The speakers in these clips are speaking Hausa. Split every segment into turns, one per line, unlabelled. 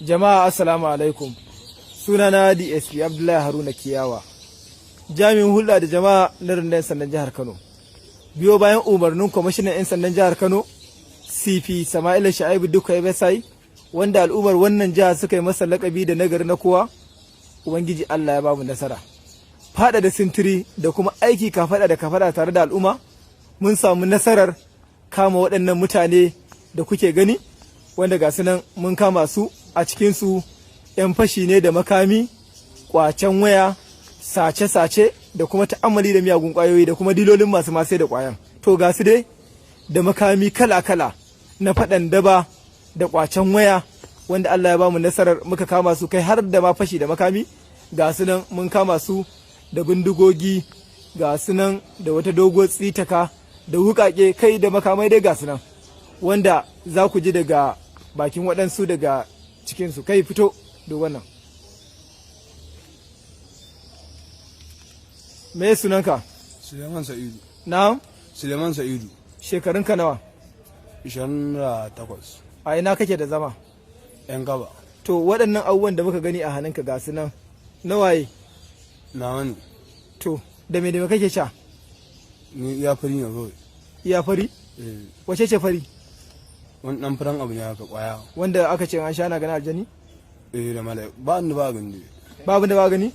Jama'a, assalamu alaikum. Sunana DSP Abdullahi Haruna Kiyawa, jami'in hulɗa da jama'a na rundunar sandan jihar Kano. Biyo bayan umarnin kwamishinan 'yan sandan jihar Kano, CP Sama'ila Sha'ibu Dikko FSI, wanda al'ummar wannan jiha suka yi masa lakabi da nagari na kowa, Ubangiji Allah ya bamu nasara. Fada da sintiri da kuma aiki kafada da kafada tare da al'umma, mun samu nasarar kama waɗannan mutane da kuke gani, wanda ga nan mun kama su. A cikinsu 'yan fashi ne da makami, kwacen waya, sace-sace da kuma ta'ammali da miyagun kwayoyi da kuma dilolin masu masai da kwayan. To, ga su dai da makami kala-kala na faɗan daba da kwacen waya, wanda Allah ya bamu nasarar muka kama su, kai har da ma fashi da makami. Ga su nan mun kama su da bindigogi, ga su nan da wata doguwar tsitaka da wukake, kai da makamai dai ga su nan, wanda za ku ji daga bakin waɗansu daga cikinsu. Kai, fito da wannan. Me sunanka?
Suleiman Sa'idu.
Na?
Suleiman Sa'idu.
Shekarunka nawa?
28.
A ina kake da zama?
'Yan gaba.
To, waɗannan abubuwan da muka gani a hannunka ga su nan, nawaye?
Nawa ne.
To, da me da me kake sha?
Ni iya fari ne kawai.
Iya fari?
Eh.
Wace ce fari?
Wani ɗan furen abu ne haka, kwaya.
Wanda aka ce an sha na gani aljani?
Eh, da malai. Ba ni ba gani.
Ba abin da ba gani.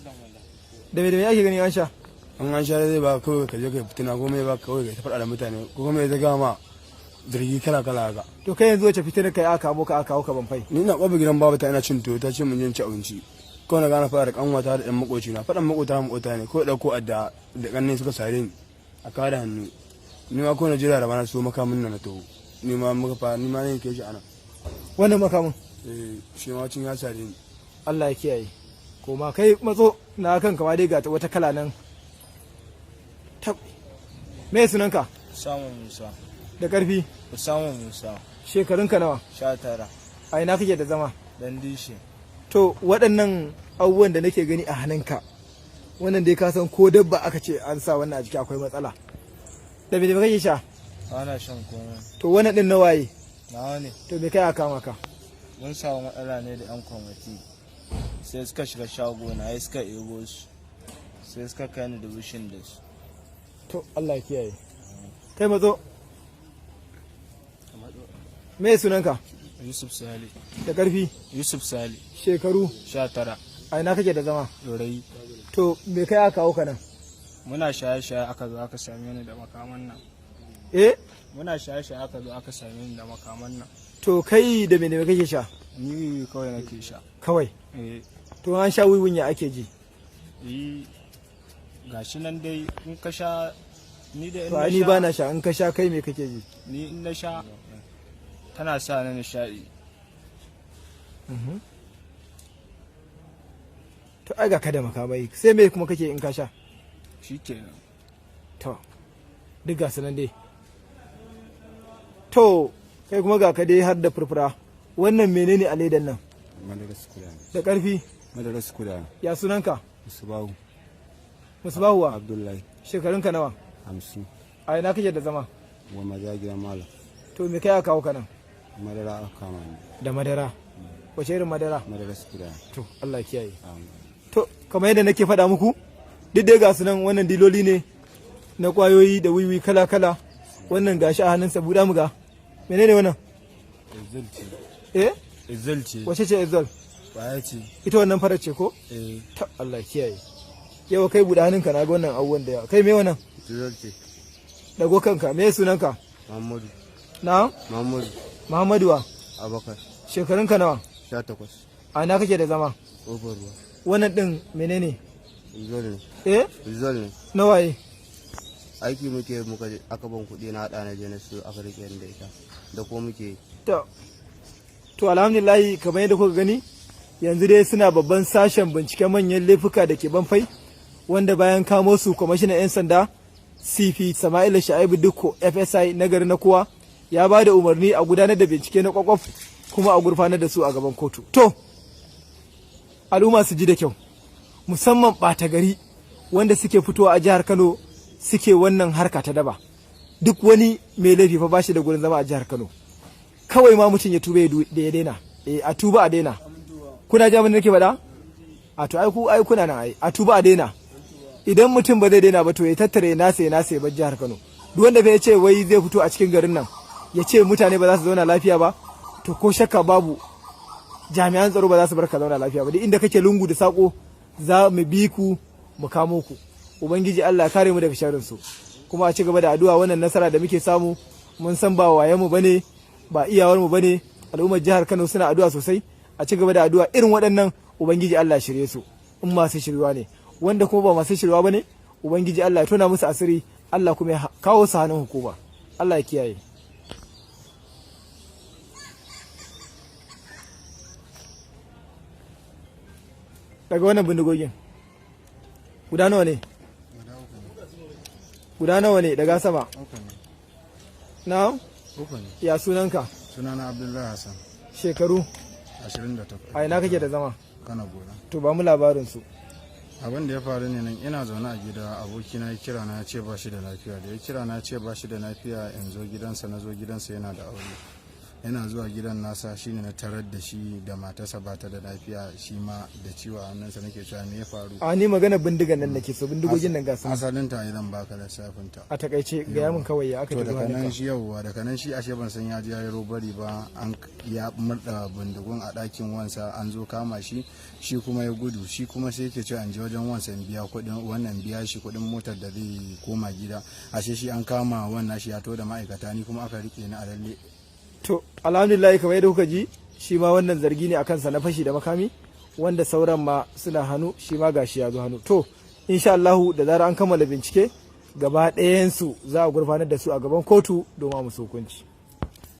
Da me da me ake gani an sha?
An sha zai ba kawai ka je ka fitina, ko mai ba kawai ka ta faɗa da mutane, ko kuma ya gama ma zargi kala kala haka.
To, kai yanzu wace fitina kai aka kamo ka, aka kawo ka Banfai?
Ni na ƙofar gidan babata ina cin tuwo, ta ce mun je in ci abinci. Kawai na gane faɗa da ƙanwata da ɗan maƙoci na. Faɗan maƙota maƙota ne. Kawai ɗauko adda da ƙannai suka sare ni. A kada hannu. Ni ma kawai na jira da bana so makamin nan na taho. Ni ma muka fara, ni ma ne ke shi ana.
Wannan makamin?
Eh, shi ma cin ya sare ni.
Allah ya kiyaye. Koma kai, matso na kan kama dai, ga wata kala nan. Tab. Me sunanka?
Usama Musa.
Da karfi.
Usama Musa.
Shekarunka nawa?
19.
A ina kake da zama?
Dan dishi.
To, waɗannan abubuwan da nake gani a hannunka, wannan dai ka san ko dabba aka ce an sa wannan a jiki akwai matsala. Da me da me kake sha?
Ba na shan komai.
To, wannan din na waye?
Nawa ne.
To, me kai aka kama ka?
Mun samu matsala ne da 'yan kwamiti. Sai suka shiga shago na, ya suka ebo su. Sai suka kai ni dubushin da su.
To, Allah ya kiyaye. Kai, matso. Me sunanka?
Yusuf Sale.
Da karfi.
Yusuf Sale.
Shekaru?
19.
A ina kake da zama?
Dorayi.
To, me kai aka kawo ka nan?
Muna shaye-shaye aka zo aka same ni da makaman nan.
Eh?
Muna shaye-shaye aka zo aka same ni da makaman nan.
To, kai da me da me kake sha?
Ni wiwi kawai nake sha.
Kawai?
Eh.
To, an sha wiwin ya ake ji?
Yi gashi nan dai in ka sha, ni da in
To,
na
ai ni
sha.
ba na sha. In ka sha kai me kake ji?
Ni in na sha tana sa ni nishaɗi.
To, ai ga ka da makamai, sai me kuma kake in ka sha?
Shikenan.
To, duk ga su nan dai. To, kai kuma ga ka dai har da furfura. Wannan menene a ledan nan?
Madara sukuda ne.
Da karfi.
Madara sukuda ne.
Ya sunanka?
Musubahu.
Musbahuwa?
Abdullahi.
Shekarunka nawa?
50.
A ina kake da zama?
Wa maza gidan malam.
To, me kai aka kawo ka nan?
Madara aka kama ni.
Da madara? Wace irin madara?
Madara sukuda ne.
To, Allah ya kiyaye.
Amin.
To, kamar yadda nake faɗa muku, duk dai ga su nan, wannan diloli ne na kwayoyi da wiwi kala kala. Wannan gashi a hannunsa, buɗa mu ga. Menene wannan?
Izil ce.
Eh?
Izil ce.
Wace ce Izol?
Kwaya ce.
Ita wannan farar ce ko?
Eh.
Ta, Allah ya kiyaye. Yau kai, buɗe hannunka, na ga wannan abubuwan da yawa. Kai, me wannan?
Izil ce.
Dago kanka, me sunanka?
Muhammadu.
Na?
Muhammadu.
Muhammadu wa?
Abubakar.
Shekarunka nawa?
18.
A ina kake da zama?
Ƙofar ruwa.
Wannan din menene?
Izil ne.
Eh?
Izil ne.
Na waye?
Aiki muke, muka aka ban kuɗi na haɗa na je na siyo, aka rike ni da ita. Da ko muke yi.
To, alhamdulillah, kamar yadda kuka gani, yanzu dai suna babban sashen binciken manyan laifuka da ke Banfai, wanda bayan kamo su kwamishinan 'yan sanda CP Sama'ila Sha'ibu Dikko FSI na gari na kowa ya ba da umarni a gudanar da bincike na kwakwaf kuma a gurfanar da su a gaban kotu. To, al'umma su ji da kyau, musamman ɓata gari wanda suke fitowa a jihar Kano suke wannan harka ta daba. Duk wani mai laifi fa ba shi da gurin zama a jihar Kano. Kawai ma mutum ya tuba da ya daina. Eh, a tuba a daina. Kuna ji abin da nake faɗa? A to ai ku ai kuna nan ai, a tuba a daina. Idan mutum ba zai daina ba, to ya tattare nasa ya nasa ya bar jihar Kano. Duk wanda bai ce wai zai fito a cikin garin nan ya ce mutane ba za su zauna lafiya ba, to ko shakka babu jami'an tsaro ba za su bar ka zauna lafiya ba. Duk inda kake lungu da sako za mu bi ku mu kamo ku. Ubangiji Allah ya kare mu daga sharrin su, kuma a ci gaba da addu'a. Wannan nasara da muke samu, mun san ba wayen mu bane, ba iyawar mu bane. Al'ummar jihar Kano suna addu'a sosai. A ci gaba da addu'a. Irin waɗannan, Ubangiji Allah ya shirye su in masu shiryuwa ne. Wanda kuma ba masu shiryuwa bane, Ubangiji Allah ya tona musu asiri, Allah kuma ya kawo su hannun hukuma. Allah ya kiyaye. Daga wannan bindigogin guda nawa ne? Guda nawa ne daga sama? Na
Uku ne.
Ya sunanka?
Sunana Abdullahi Hassan.
Shekaru?
28.
A ina kake da zama?
Kana Gora.
To, ba mu labarin su.
Abin da ya faru ne, nan ina zaune a gida, abokina ya kira na, ya ce ba shi da lafiya. Da ya kira na, ya ce ba shi da lafiya, in zo gidansa. Na zo gidansa, yana da aure. Yana zuwa gidan nasa shine na tarar da shi da matarsa ba ta da lafiya, shi ma da ciwo a hannunsa. Nake cewa, me ya faru?
A ni magana bindigan nan nake so, bindigogin nan ga su.
Asalin ta zan baka lissafin ta.
A takaice gaya mun kawai ya aka
To,
tafi
daga nan
hannunka.
shi, yauwa, daga nan shi ashe ban san ya je ya yi robbery ba. An ya murda bindigun a ɗakin wansa, an zo kama shi, shi kuma ya gudu. Shi kuma sai yake cewa in je wajen wansa in biya kuɗin wannan, biya shi kuɗin motar da zai koma gida. Ashe shi an kama wannan, shi ya to da ma'aikata, ni kuma aka rike ni a lalle.
To, alhamdulillah, kamar yadda kuka ji, shi ma wannan zargi ne akan sa na fashi da makami, wanda sauran ma suna hannu, shi ma gashi ya zo hannu. To, insha Allahu, da zarar an kammala bincike, gaba ɗayan su za a gurfanar da su a gaban kotu domin a musu hukunci.